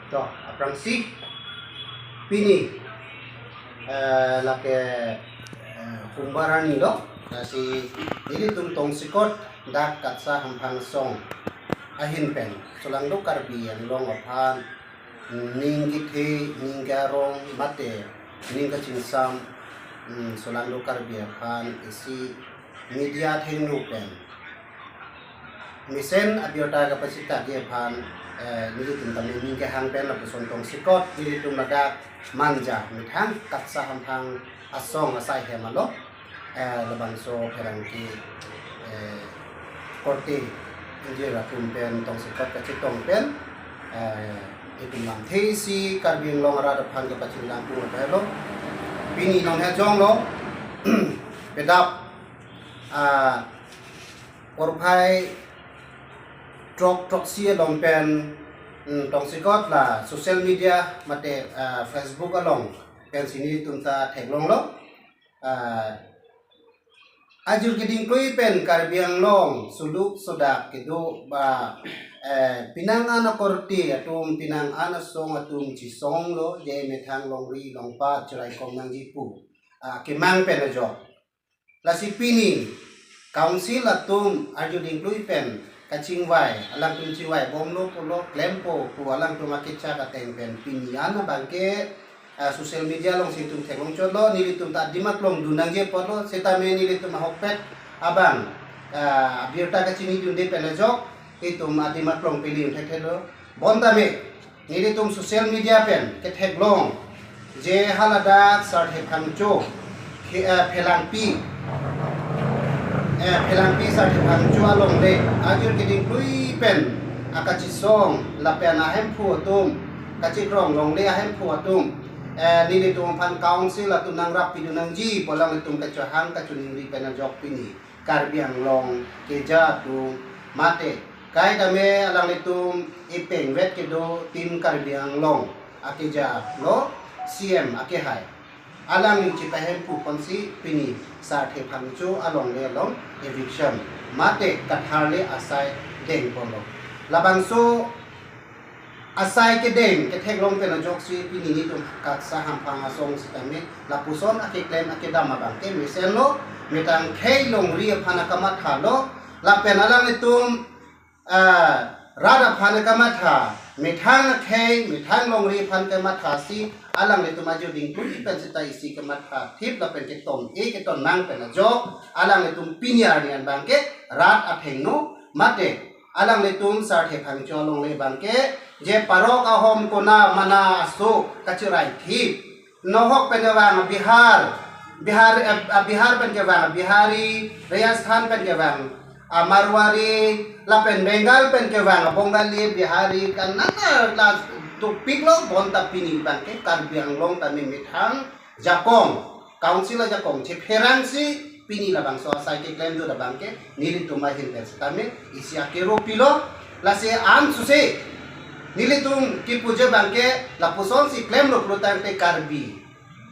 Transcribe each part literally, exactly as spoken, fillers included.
To, aphrangsi pini, eh, lake, eh, Humbar arni lo, lasi nelitum tongsekot dak Katsa Hamphang Asong ahin pen Solangdo Karbi Anglong aphan ning kethe, ning karong mate ning kachingsam, mm, Solangdo Karbi aphan isi media athengno pen mesen abirta kapachethang aphan, eh, nelitum tame ning kehang pen lapuson tongsekot nelitum ladak Manja methang Katsa Hamphang Asong asai hem alo, eh, labangso pherangke, eh, korte ingjir atum pen tongsekot kachetong pen, eh, itum lamthe isi Karbi Anglong arat aphan kapachinglang pung apelo. Pini non hejong lo, pedap, ah, porphai throk throksi along pen, mm, tongsekot la social media mate, ah, Facebook along pensi nelitum ta theklonglo. Ah, ajir keding klui pen Karbi Anglong suluk sodak kedo ba, eh, penang an akorte atum, penang an asong atum chesonglo, je methang longri longpat cheraikom nangji pu, ah, kemang pen ajok. Lasi pini Council atum arju dingklui pen kachingvai, alangtum chingvai bomlo pulo klempo pu alangtum akechak ateng pen pini an abangke, ah, social media alongsi itum theklong chotlo, nelitum ta adim aklong dun nangji apotlo, setame nelitum ahokpet abang, ah, abirta kachinidunde pen ajok itum adim aklong pili un thekthelo. Bonta me nelitum social media pen ketheklong je haladak Sarthe Phangcho, ke, eh, Phelangpi, eh, Phelangpi Sarthe Phangcho alongle ajir keding klui pen akachesong lapen ahemphu atum, kachekrong longle ahemphu atum, eh, nelitum aphan Council atum nangrap pidun nangji pu alanglitum kachehang kachiningri pen ajok pini Karbi Anglong keja atum mate kaitame alanglitum ipengvet kedo Team Karbi Anglong akeja lo, C M akehai, alangli chepahemphu ponsi pini Sarthe Phangcho alongle along eviction mate katharle asai dengponlo. Labangso asai kedeng ketheklong pen ajoksi pini nelitum Katsa Hamphang Asong sitame lapuson akeklem akedam abangke mesenlo, methang khei longri aphan akamathalo, lapen alanglitum, ah, rat aphan akamatha, methang khei, methang longri aphan kamathasi alanglitum ajir dingklui pen seta isi kamatha thip lapen keton-e keton nang pen ajok alanglitum pini arni an abangke rat athengno mate alanglitum Sarthe Phangcho alongle abangke je parok ahom kona mana aso kachirai thip. Nohok pen kevang Bihar, Bihar, eh, ah, Bihar pen kevang Bihari, Rajasthan pen kevang, ah, Marwari, lapen Bengal pen kevang Bengali, Bihari, kanana la tupiklo bonta pini abangke Karbi Anglong tame methang jakong, Council ajakong chepherangsi pini labangso asai keklem do abangke nelitum ahin pen sitame isi akero pilo, lasi an suse nelitum kipuji abangke lapusonsi klemlo pulotangte Karbi,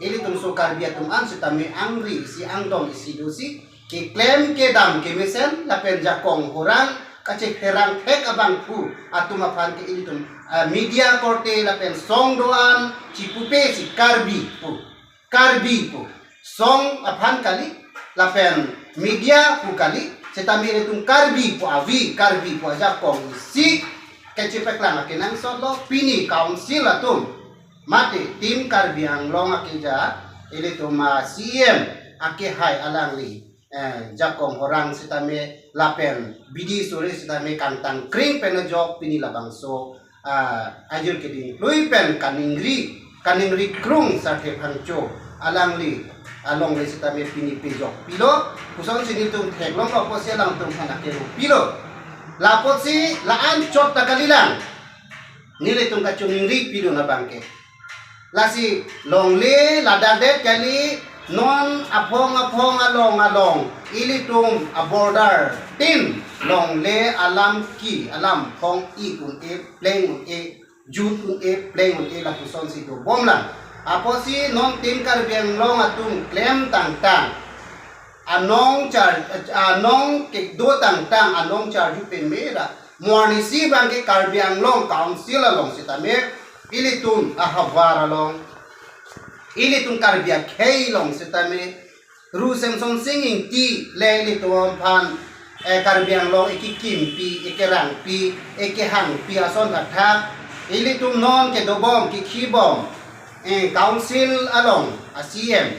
ilitum so Karbi atum an sitame angri isi angdong isi dosi keklem kedam kemesen lapen jakong horang kachepherang thek abangphu atum aphan ke ilitum, ah, media korte lapen song do-an chipupe si Karbi pu. Karbi pu, song aphan kali, lapen media pu kali, setame ilitum Karbi pu avi, Karbi pu ajakong isi kachepaklang akenangsot lo, pini Council atum mate Team Karbi Anglong akeja, ilitum, ah, C M akehai alangli, eh, jakong horang sitame lapen bidi suri sitame kangtang kring pen ajok pini labangso, ah, ajir keding klui pen kaningri, kaningri krung Sarthe Phangcho alangli alongle sitame pini pejok pilo, pusonsi nelitum theklong apotsi alangtum aphan akero pilo. Lapotsi la-an chot ta kalilang nelitum kachiningri pidun abangke. Lasi longle ladak det kali, non aphong aphong along along ilitum a-border tin longle alam ke alam phong ik un-e, pleng un-e, jut un-e, pleng un-e lapusonsi dobomlang. Apotsi non Team Karbi Anglong atum klem tangtang, anong char, anong kedo tangtang, anong charju pemera mo arnisi abangke Karbi Anglong Council along sitame Ilitum ahavar along, ilitum Karbi akhei along sitame Ru Semsonsing Ingti le ilitum aphan, eh, Karbi Anglong ekekimpi, ekerangpi, ekehangpi ason athak, ilitum non kedobom, kekhibom, eh, council along a-C E M,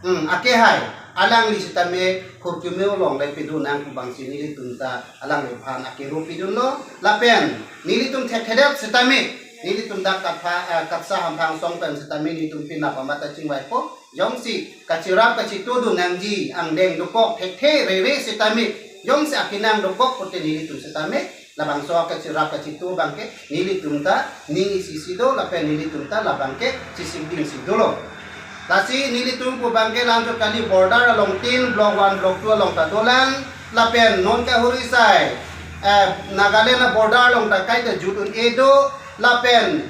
hmm, akehai, alangli sitame khurkumi along le pidun nang pu abangsi nelitum ta alangliphan akero pidunlo, lapen nelitum thekthedet sitame, nelitum dak katha, eh, katsa hamphang asong pen sitame nelitum pinap amat ta chingvaipo, jongsi kachirap kachitudun nangji angdeng dokok thekthe rere sitame, jongsi akenang dokok pute nelitum sitame labangso kachirap kachitu abangke nelitum ta ning isi si do, lapen nelitum ta labangke chisingding si dolo. Lasi nelitum pu abangke langchot kali, border along tin, block one, block two along ta dolang, lapen non kahuri sai, eh, Nagaland a-border along ta kaita jut un-e do, lapen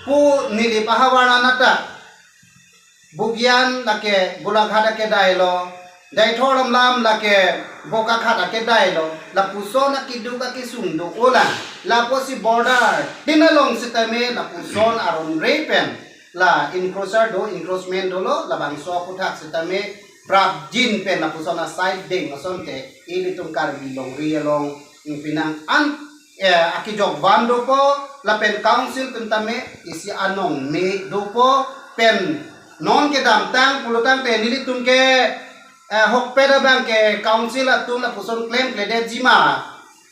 pu Nilip ahavar anat ta Bugian lake Golaghat akedailo, Deithor Amlam lake Bokakhat akedailo, lapuson akeduk akesung do-olang, lapusi border tin along sitame lapuson aron re pen la encroacher do, encroachment dolo, labangso aphuthak sitame prapjin pen lapuson a-side deng asonte ilitum Karbi longri along, mm, pinang an, eh, akejok van dopo, lapen council pen tame isi anong me dopo, pen non kedamtang pulotangte nelitum ke, eh, ahokpet abangke council atum lapuson klemkledetji ma,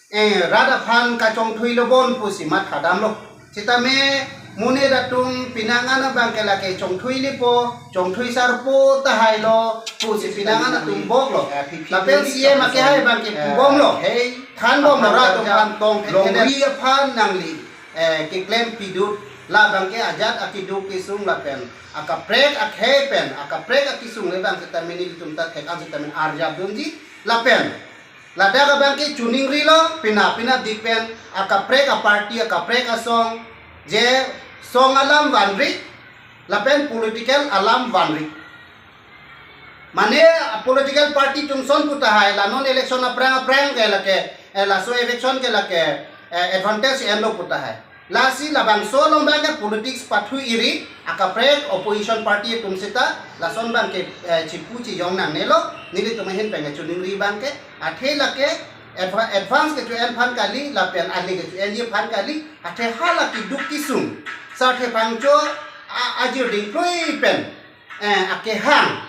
eh, rat aphan kachongthui lo bon pusi mathadamlo. Sitame monit atum pinang an abangke lake chongthui lipo, chongthui sarpo tahailo pusi pinang an atum boklo. Lapen C E M akehai abangke pubomlo. Hei, thanbomlo, rat atum aphan tong longri aphan nangli, eh, keklem pidut, labangke ajat akeduk kesung lapen akaprek akhei pen akaprek akesung le abang sitame nelitum ta thek an sitame arjap dunji, lapen ladak abangke choningrilo, pina pina dik pen akaprek a-party, akaprek asong, je song alam vanri, lapen political alam vanri. Mane political party atum ason pu tahai, la non election aphrang aphrang ke lake, eh, laso election ke lake, eh, advantage enlo pu tahai. Lasi labangso along abangke politics pathu iri, akaprek opposition party atum sita lason abangke, eh, chipu chijong nangnelo, nelitum ahin pen chiningri abangke, athe lake adva-, advance kecho-en aphan kali, lapen ale kecho-enji aphan kali, athe hala keduk kesung, Sarthe Phangcho a-, ajir dingklui pen, eh, akehang,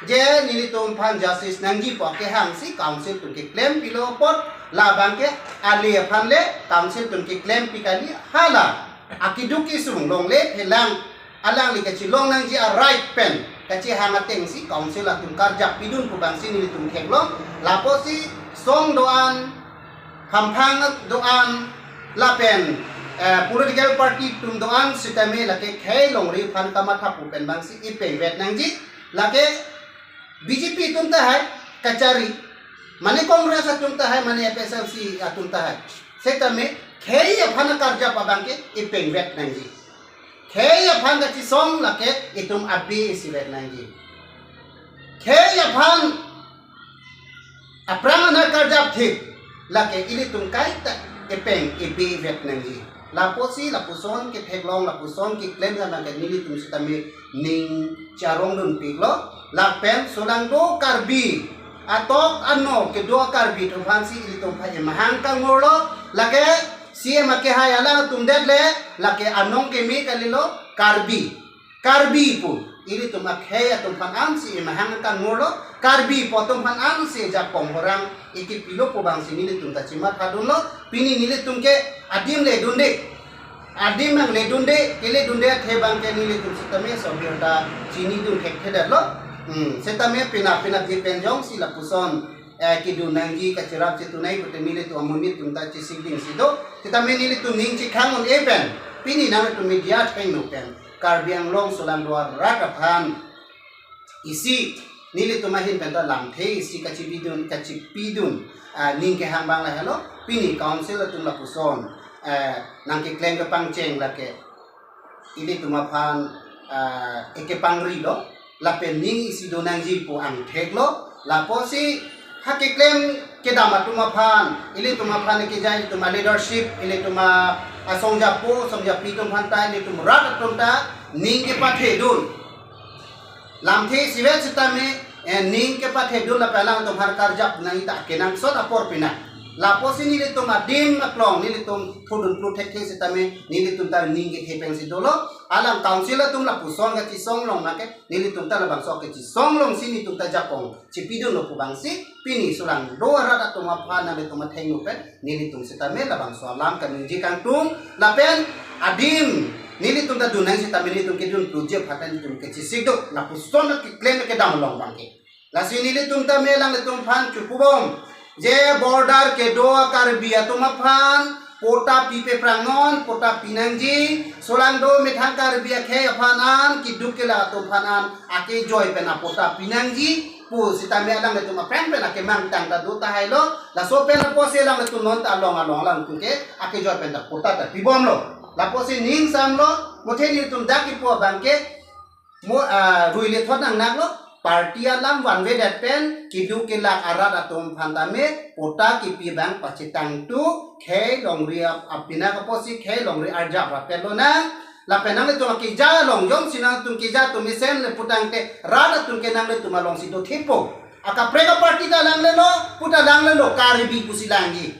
je nelitum aphan justice nangji pu akehang si council atum keklem pilo apot, labangke ale aphan le council atum keklem pi kali, hala akeduk kesung longle phelang alangli kachelong nangji a-right pen kachehang ateng si council atum karjap pidun pu abangsi nelitum theklong, lapusi song do-an, hamphang do-an, lapen, eh, political party atum do-an sitame lake khei longri aphan kamatha pu pen abangsi ipengvet nangji, lake B J P atum tahai kachari, mane Congress atum tahai, mane F S L C atum tahai, sitame khei aphan karjap abangke ipengvet nangji. Khei aphan kachesong lake itum abi isivet nangji. Khei aphan aphrang anat karjap thik, lake ilitum kaita ipeng ibi vet nangji. Lapusi lapuson ketheklong, lapuson keklem abangke nelitum sitame ning charong dunpiklo. Lapen solang do Karbi, atok ano kedo Karbi atum aphan si ilitum aphan emahang kangurlo, lake C E M akehai alang atum det le, lake anong keme kalilo, Karbi. Karbi pu ilitum akhei atum aphan ansi emahang kangurlo, Karbi pu atum aphan ansi jakong horang ikipilo pu abangsi nelitum ta chimathadunlo, pini nelitum ke adim ledunde, adim nangledunde, keledunde athe abangke nelitum sitame sobir ta chinidun thekthedetlo. Hmm, sitame pina pina dik pen jongsi lapuson, eh, kedun nangji, kachirap chitu nangji pute nelitum amonit atum ta chisingding si do. Sitame nelitum ning chikhang un-e pen, pini nangtum media athengno pen Karbi Anglong solang do-an rat aphan isi nelitum ahin pen ta lamthe isi kachipidun, kachipidun, ah, ning kehang abang lahelo, pini council atum lapuson, eh, nangkeklem kepangcheng lake ilitum aphan, ah, ekepangrilo, lapen ning isi do nangji pu angtheklo, lapusi ha keklem kedam atum aphan, ilitum aphan kejai ilitum aleadership, ilitum a, asongjapo, songjapi atum aphan ta, ilitum rat atum ta, ning kepathedun. Lamthe isivet sitame, eh, ning kepathedun lapen alangtum aphan karjap nangji ta kenangsot apor pina. Lapusi nelitum adim aklong, nelitum thudun plu thekthe sitame, nelitum ta ning kethe pensi dolo, alang council atum lapuson kachisong long nake, nelitum ta labangso kachisong longsi nelitum ta jakong chipidunlo pu abangsi, pini Solangdo arat atum aphan nanglitum athengno pen, nelitum sitame labangso alam kaningje kangtung, lapen adim nelitum ta dun nang sitame nelitum kedun plu ji aphan ta nelitum kechesik do, lapuson keklem kedam along abangke. Lasi nelitum tame alanglitum aphan chupubom, je border kedo a Karbi atum aphan, pota pipe prangnon, pota pinangji, Solangdo methang Karbi akhei aphan an, keduk kelak atum aphan an, akejoi pen apota pinangji, pu sitame alanglitum aphan pen akemangtang ta do tahailo, laso pen apotsi alanglitum non ta along along alangtum ke, akejoi pen ta pota ta pibomlo. Lapusi ning samlo, muthe nelitum dak kipu abangke, mo, ah, rui le thot nangnaklo, party alam vanvedet pen, keduk kelak arat atum aphan tame, pota kipi abang pachethang tu, khei longri ap-, apina kaposi, khei longri arjap rapet lonang, lapen nanglitum akeja along jongsi nangtum keja atum mesen le putangte, rat atum ke nanglitum alongsi dothippo. Akaprek aparty ta langlelo, pu ta langlelo, Karbi pusi langji.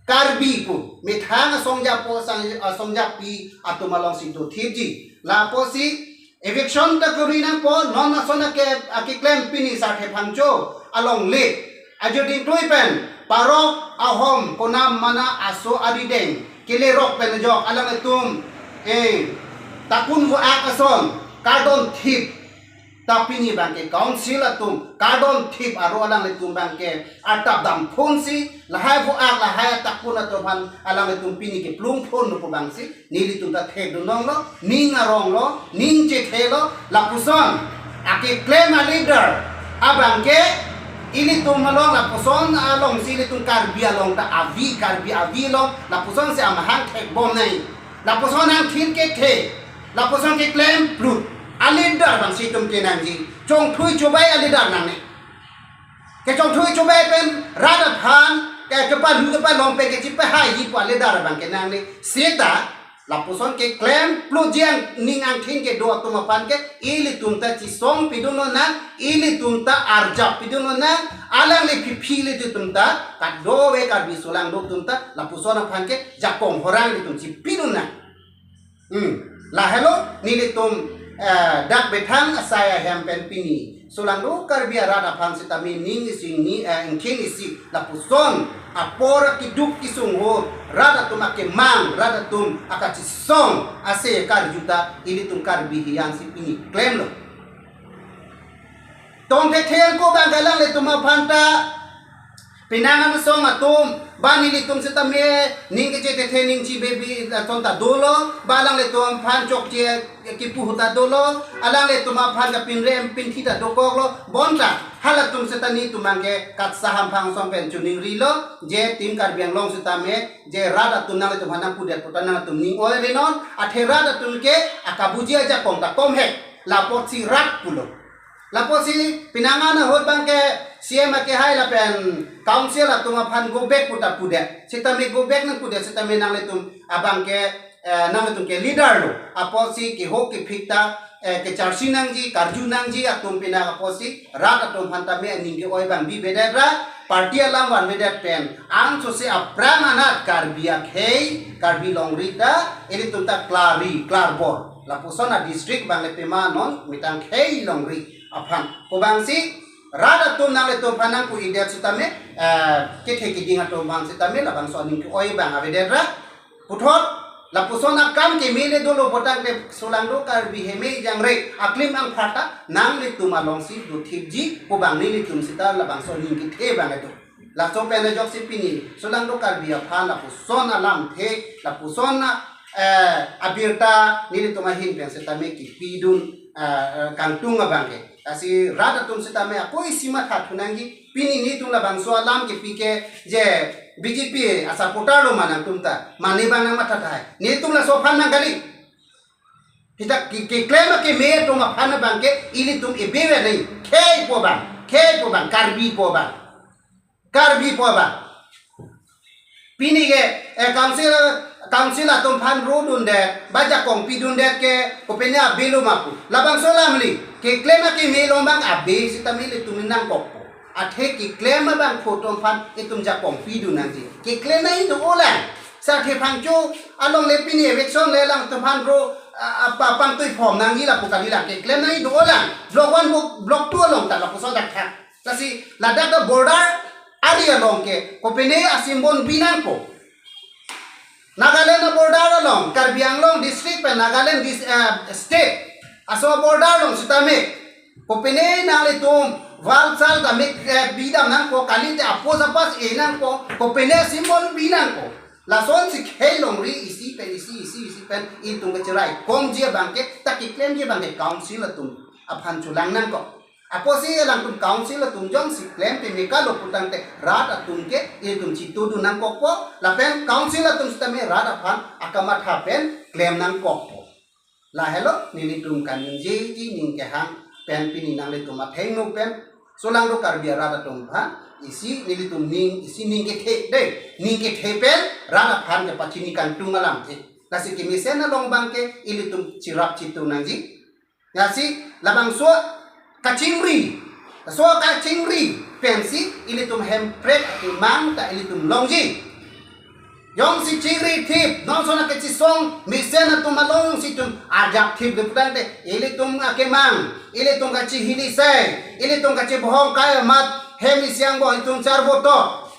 Karbi pu, methang asongjapo, sang-, asongjapi atum alongsi dothipji. Lapusi, eviction ta kuri nangpo, non ason ake, akeklem pini Sarthe Phangcho alongle. Ajo dingtui pen, Parok ahom konam mana aso arideng, kelerok pen ajok alanglitum, eh, takun vo-ak ason, kardon thip. Ta pini abangke council atum, kardon thip aro alanglitum abangke, atap damphunsi, lahai vo-ak, lahai atakun atum aphan alanglitum pini keplungphunlo pu abangsi, nelitum ta thekdun longlo, ning aronglo, ning chethelo, lapuson, akeklem aleader abangke, ilitum along lapuson alongsi ilitum Karbi along ta avi, Karbi avi along, lapusonsi amahang thekbom nai. Lapuson angthin kethe, lapuson keklem plut, aleader abangsi itum kenangji, chongthui chobai aleader nangne. Kechongthui chobai pen rat aphan, ke, kepalhu kepalom pen kechipahaiji pu aleader abang kenangne. Seta, lapuson keklem plutji, ning angthin kedo atum aphan ke, ilitum ta chisong pidun lonang, ilitum ta arjap pidun lonang, alangli phiphi ilitum ta, kadokave Karbi Solangdo atum ta, lapuson aphan ke, jakong horang ilitum chipidun nang. Hmm. Lahelo nelitum, eh, dak bethang asai ahem pen pini Solangdo Karbi arat aphan sitame ning isi ni, eh, ingkhin isi lapuson apor keduk kesung ho rat atum akemang, rat atum akachisong ase karju ta ilitum Karbi hiyan si pini klemlo. Tong thekthe ko abang alanglitum aphan ta penang asong atum, ba nelitum sitame ning kechethe ning chibebi ason ta dolo, ba alanglitum aphan chokche kipu ta dolo, alanglitum aphan kapinrem pinthi ta dokoklo, bonta halatum sita nelitum abangke Katsa Hamphang asong pen chiningrilo, je Team Karbi Anglong sitame, je rat atum nanglitum aphan nangpudet pu ta nangtum ning oi rinon, athe rat atum ke akabuji ajakong ta komhek, lapotsi rat pulo. Lapotsi penang ahut abangke C M akehai lapen council atum aphan go back pu ta pudet. Sitame go back nangpudet sitame nanglitum abangke, eh, nanglitum ke leader lo. Apotsi kehok kephik ta, eh, kecharsi nangji, karju nangji atum penang apotsi rat atum aphan tame aning ke-oi abang bibedet ra, party alam vanvedet pen. Angsose aphrang anat Karbi akhei, Karbi longri ta, ilitum ta klarri, klarbor. Lapuson adistrict abang le pima non, mitang khei longri aphan. Pu abangsi, rat atum nanglitum aphan nangpu-idet sitame, eh, kethe keding atum abang sitame, labangso aning ke-oi abang avedet ra. Puthot, lapuson akam keme le dolo putangte Solangdo Karbi heme jangre, aklim angphat ta, nanglitum alongsi dothipji, pu abang nelitum sita labangso aning kethe abang itu. Laso pen ajoksi pini, Solangdo Karbi aphan lapuson alamthe, lapuson, eh, abirta nelitum ahin pen sitame kipidun, eh, eh, kangtung abangke. Lasi rat atum sitame ako isi matha thu nangji, pini nelitum labangso alam kepi ke je B J P asupporter lo ma nangtum ta, mane abang nangmatha tahai. Nelitum laso aphan nang kali. Kita ke, keklem akeme atum aphan abangke, ilitum ebewe nai, khei pu abang, khei pu abang, Karbi pu abang. Karbi pu abang. Pini ke, eh, council, council atum aphan ro dundet, ba jakong pidundet ke, kopine abe lo ma pu. Labangso alam kali, keklem akeme along abang abe sitame ilitum nangkokpo. Athe keklem abangphu atum aphan itum jakong pidun nangji. Keklem nangji do-olang. Sa athe Phangcho along le pini eviction le alangtum aphan ro, a, a, pa, pangtui form nangji lapu kalilang. Keklem nangji do-olang. Block one, block, block two along ta lapuson dak thak. Lasi ladak ta border area along ke kopine a-symbol bi nangpo. Nagaland a-border along, Karbi Anglong district pen Nagaland dis-, eh, state, laso a-border along sitame kopine nanglitum wall sal ta mik, eh, bidam nangpo, kalite a-post a-pass e nangpo, kopine symbol bi nangpo. Lasonsi khei longri isi pen isi, isi, isi pen itum kachiraikomji abang ke, ta keklemji abang ke council atum aphan cholang nangkok. Apotsi alangtum council atum jongsi klem peme kalo putangte rat atum ke ilitum chitudun nangkokpo, lapen council atum sitame rat aphan akamatha pen klem nangkokpo. Lahelo nelitum kaningjeji, ning kehang pen pini nanglitum athengno pen solangdo Karbi arat atum aphan isi nelitum ning, isi ning kethe dei, ning kethe pen rat aphan kepachini kangtung alamthe. Lasi kemesen along abang ke ilitum chirap chitu nangji. Lasi labangso kachingri, laso kachingri pensi ilitum hemprek akemang ta ilitum longji. Jongsi chingri thip, non sona kachisong mesen atum alongsi itum ajak thip le putangte, ilitum akemang, ilitum kachihili sei, ilitum kachibohong kai amat hem isi angbong itum charboto.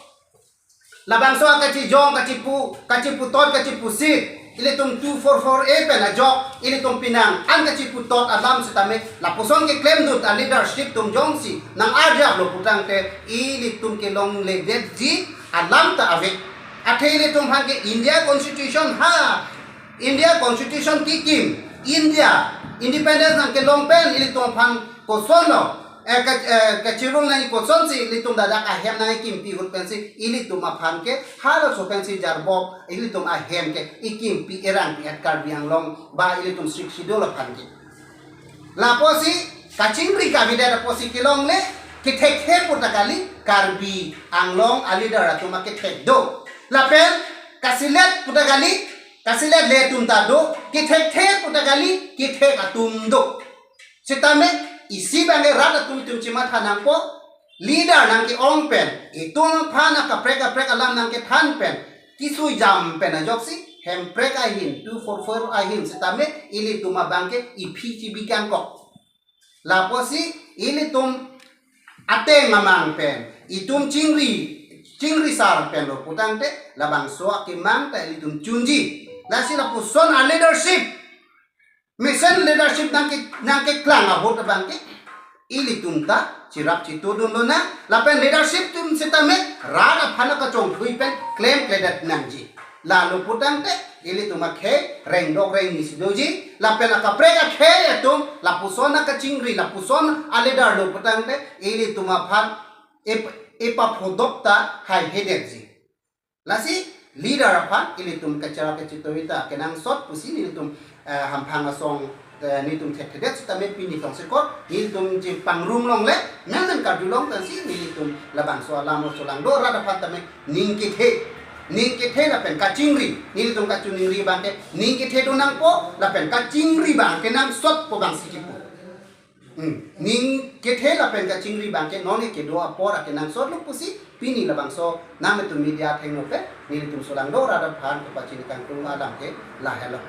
Labangso kachijong, kachipu, kachiputot, kachipusit, ilitum two four four A pen ajok ilitum pinang an kachiputot alam sitame, lapuson keklemdun a-leadership atum jongsi nang-arjaplo putangte, ilitum kelongledetji alam ta ave. Athe ilitum aphan ke India Constitution ha, India Constitution kekim, India independence nangkelong pen ilitum aphan kosonlo, eh, ka, eh, kachirung nangji, kosonsi ilitum ladak ahem nangkimpi ahut pensi ilitum aphan ke halaso pensi jarbop ilitum ahem ke ikimpi erangpi at Karbi Anglong ba ilitum Sixth Schedule aphan ke. Lapusi kachingri kavedet apotsi kelongle, kethekthe puta kali Karbi Anglong a-leader atum akethek do. Lapen kasilet puta kali, kasilet le atum ta do, kethekthe puta kali kethek atum do. Sitame isi abang ke rat atum itum chimatha nangpo, leader nangke-ong pen, itum aphan akaprek kaprek alam nangkethan pen, kisui jam pen ajoksi, hemprek ahin, two four four ahin sitame, ilitum abang ke iphi chibi kangkok. Lapusi ilitum ateng amang pen, itum chingri, chingri sar penlo putangte, labangso akemang ta ilitum chunji. Lasi lapuson a-leadership, mesen leadership nangke, nangkeklang ahut abang ke, ilitum ta chirap chitudun lonang, lapen leadership atum sitame rat aphan akachongthui pen klemkledet nangji. Lalo putangte ilitum akhei rengdok rengni si doji, lapen akaprek akhei atum lapuson akachingri, lapuson a-leader lo putangte ilitum aphan ip-, ipaphodok ta haihedetji. Lasi leader aphan ilitum kachirap kachitoi ta kenangsot pusi nelitum, eh, hamphang asong, eh, nelitum thekthedet sitame pini tongsekot nelitum chepangrum longle, nang nang karjulong pensi nelitum labangso alam solangdo rat aphan tame ning kethe, ning kethe lapen kachingri, nelitum kachiningri abang ke ning kethe do nangpo, lapen kachingri abang kenangsot pu abangsi kipu. Hmm. Ning kethe lapen kachingri abang ke non ke kedo apor akenangsotlo pusi pini labangso nangtum media athengno pen nelitum solangdo rat aphan kepachini kangtung alam ke lahelo.